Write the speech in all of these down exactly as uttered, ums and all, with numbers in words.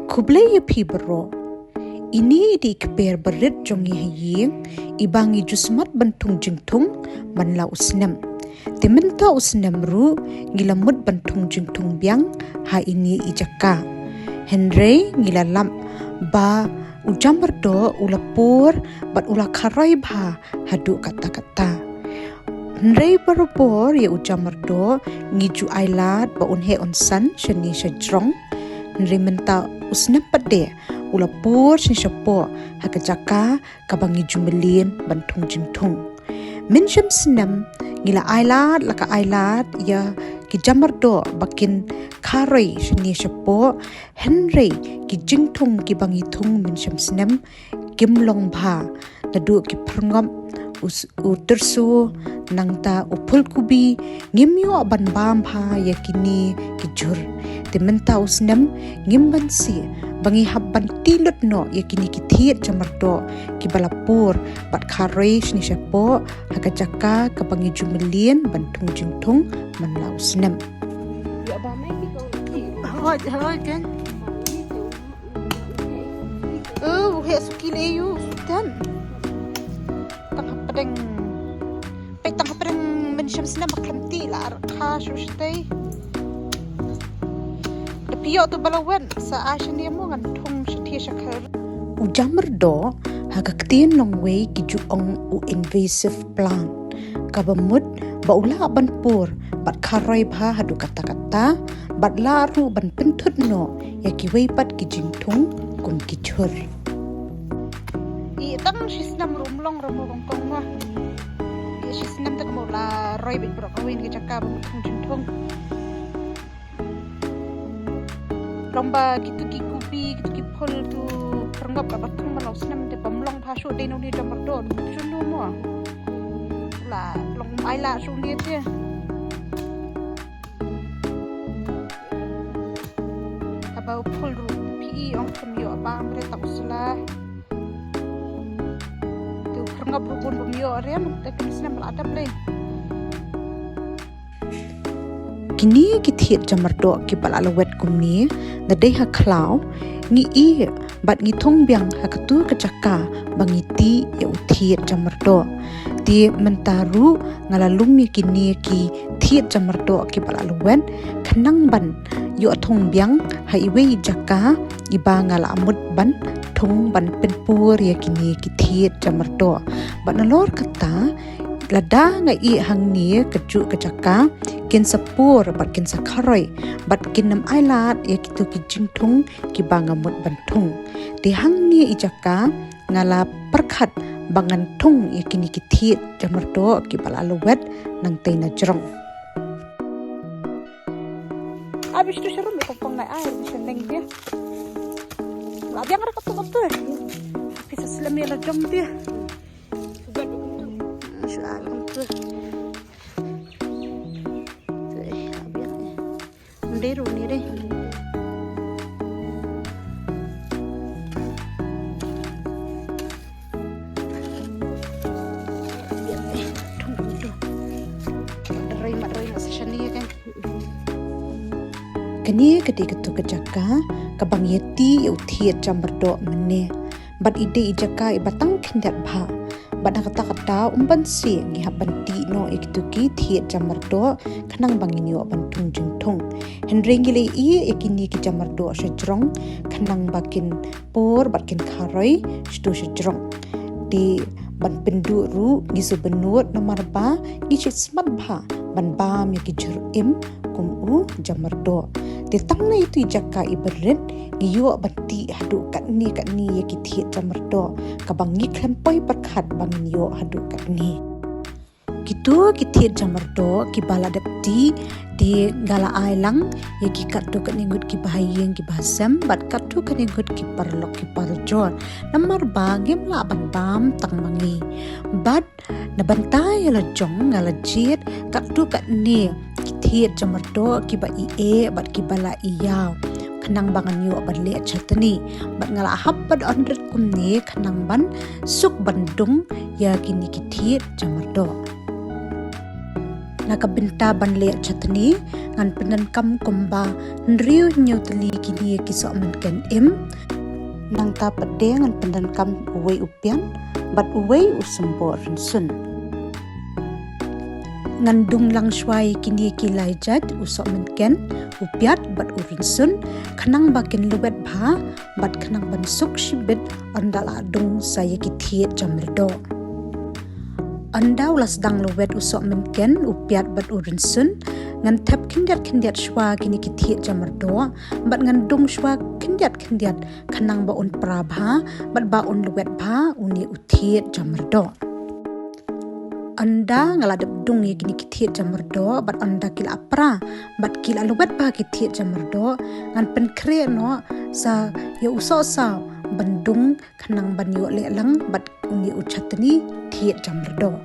Khublei ïa phi baroh. Ine i dei i kper barit jong ngi ha ïing, iba ngi ju smat ban thung jingthung man la u snem. Te mynta u snem ruh ngi la mut ban thung jingthung biang ha ine i jaka. Hynrei ngi la lap ba u jamardoh u la pur bad u la kharoi bha haduh katta katta. Hynrei barabor ïa u jamardoh ngi ju ailad ba un heh un san shane shajrong. Hynrei mynta u snem pat de u la pur shane shapoh ha ka jaka kaba ngi ju mlien ban thung jingthung. Mynshem snem ngi la ailad la ka ailad ïa ki jamardoh ba kin kharoi shane shapoh, hynrei ki jingthung kiba ngi thung mynshem snem kim long bha. Naduh ki pyrngop, u s- u tyrso, nangta u phulkubi, ngim ïoh ban bam bha ïa kine ki jhur. Te mynta u snem ngim banse ba ngi hap ban tih lut noh ïa kine ki thied jamardoh kiba la pur bad kharoi shane shapoh ha ka jaka kaba ngi ju mlien ban thung jingthung man la u snem. Hoi, hoi, ken. Oh, heh suki le yu, sutan. Tang hapdeng. Peit tang hapdeng mynshem snem ba khlem tih la ar kha shu shtei. Da phi ïoh tu ba la wen sa ai shane mo ngan thung shathie shakher. U jamardoh ha ka ktien nongwei ki ju ong u invasive plant. Kaba mut ba u lah ban pur bad kharoi bha haduh katta katta bad lah ruh ban pynthut noh ïa kiwei pat ki jingthung kum ki jhur. I tang shi snem ruh ym long ruh mo bang kong mo. I shi snem te ka mo la roi beit baroh kawei na ka jaka ba mo thung jingthung. Long ba kitu ki kubi, kitu ki phul, tu pyrngop kaba thung man la u snem te bym long bha shuh dei na une jamardoh, shun no mo. La long ai la shuh ne te. Haba u phul ruh phi i ong khlem ïoh bam re tang u sla. Tu pyrngop ruh bun bym ïoh re, te kin snem la dap le. Kine ki thied jamardoh kiba la lawet kumne, na dei ha khlaw, ngi ïeh bad ngi thung biang ha katu ka jaka ba ngi tih ïa u thied jamardoh. Te mynta ruh nga la lum ïa kine ki thied jamardoh kiba la lawet, khnang ban ïoh thung biang ha iwei i jaka iba nga la mut ban thung ban pynpur ïa kine ki thied jamardoh. Bad nalor kata, lada nga ïeh hangne kajuh ka jaka, kin sa pur bad kin sa kharoi bad kin ym ailad ïa kitu ki jingthung kiba nga mut ban thung. Te hangne i jaka nga la pyrkhat ba ngan thung ïa kine ki thied jamardoh kiba la lawet nangtei na jrong. Abi shtu sharum ïa ka pong nai ai, bi shendeng dia. La biang ra ka tu ka tu. Ki sa slem ïa la jong dia. Shu ai ka tu. Tu eh, la biang eh. Ndei ru ni dei. Biang eh. Thung ka tu. Mat roi, mat roi, mat sa shane kan. Kane ka dei katu ka jaka kaba ngi ïa tih ïa u thied jamardoh mynne. Bad i dei i jaka iba tang khyndiat bha. Bad na kata ka daw ym banse ngi hap ban tih noh ïa kitu ki thied jamardoh khnang ba ngin ïoh ban thung jingthung. Hynrei ngi la ïeh ïa kine ki jamardoh sha jrong khnang ba kin pur bad kin kharoi shatu sha jrong. Te ban pynduh ruh ngi shu bynnud namar ba ngi shu smat bha ban bam ïa ki jhur im kum u jamardoh. Te tang na itu i jaka iba rit ngi ïoh ban tih haduh katne katne ïa ki thied jamardoh kaba ngi khlem poi pyrkhat ba ngin ïoh haduh katne. Kitu ki thied jamardoh kiba la dep tih te nga la ai lang ïa ki katto katne ngut kiba ha ïing kiba ha sem bad katto katne ngut ki paralok ki parajor. Namar ba ngim lah ban bam tang ma ngi. Bad na bynta ïa la jong nga la jied katto katne ki thied jamardoh kiba i eh bad kiba la i ïaw khnang ba ngan ïoh ban leh chutney. Bad nga la hap ban rit kumne khnang ban suk ban dung ïa kine ki thied jamardoh. Na ka bynta ban leh chutney, ngan pyndonkam kumba hynriew hynñiew tylli kine ki sohmynken im. Nangta pat de ngan pyndonkam uwei u piat bad uwei u symboh rynsun. Ngan dung lang shuwa ïa kine ki lai jait, u sohmynken, u piat bad u rynsun, khnang ba kin lwet bha bad khnang ban suk shibit ynda la dung sa ïa ki thied jamrdoh. Ynda u la sdang lwet u sohmynken, u piat bad u rynsun, ngan thep khyndiat khyndiat shuwa kine ki thied jamrdoh bad ngan dung shuwa khyndiat khyndiat khnang ba un pra bha bad ba un lwet bha une u thied jamrdoh. Ynda nga la dep dung ïa kine ki thied jamrdoh bad ynda ki la pra bad ki la lwet bha ki thied jamrdoh, ngan pynkhreh noh sa ïa u sohsaw ban dung khnang ban ïoh leh lang bad une u chutney thied jamrdoh.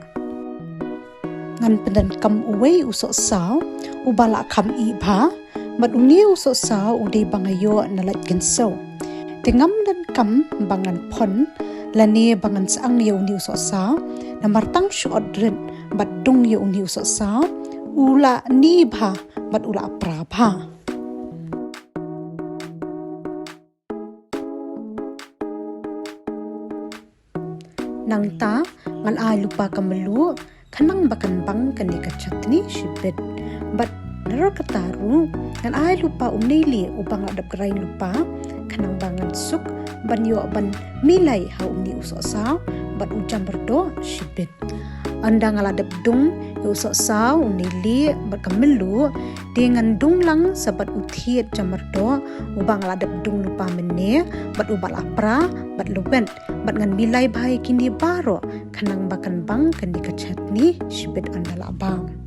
Ngan pyndonkam uwei u sohsaw uba la kham ih bha bad une u sohsaw u dei ba nga ïoh na Laitkynsew. Te ngam donkam ba ngan phon lane ba ngan syang ïa une u sohsaw, namar tang shu ot rit bad dung ïa une u sohsaw, u la ih bha bad u la pra bha. Nangta ngan ai lypa ka mluh khnang ba kan bang kane ka chutney shibit. Bad naduh kata ruh ngan ai lypa u neilieh uba nga la dep grind lypa khnang ba ngan suk ban ïoh ban milai ha une u sohsaw bad u jamrdoh shibit. Ynda nga la dep dung ïa u sohsaw, u neilieh bad ka mluh, te ngan dung lang sa bad u thied jamrdoh uba nga la dep dung lypa mynne bad uba la pra bad lwet bad ngan milai bha ïa kine baroh khnang ba kan bang kane ka chutney shibit ynda la bang.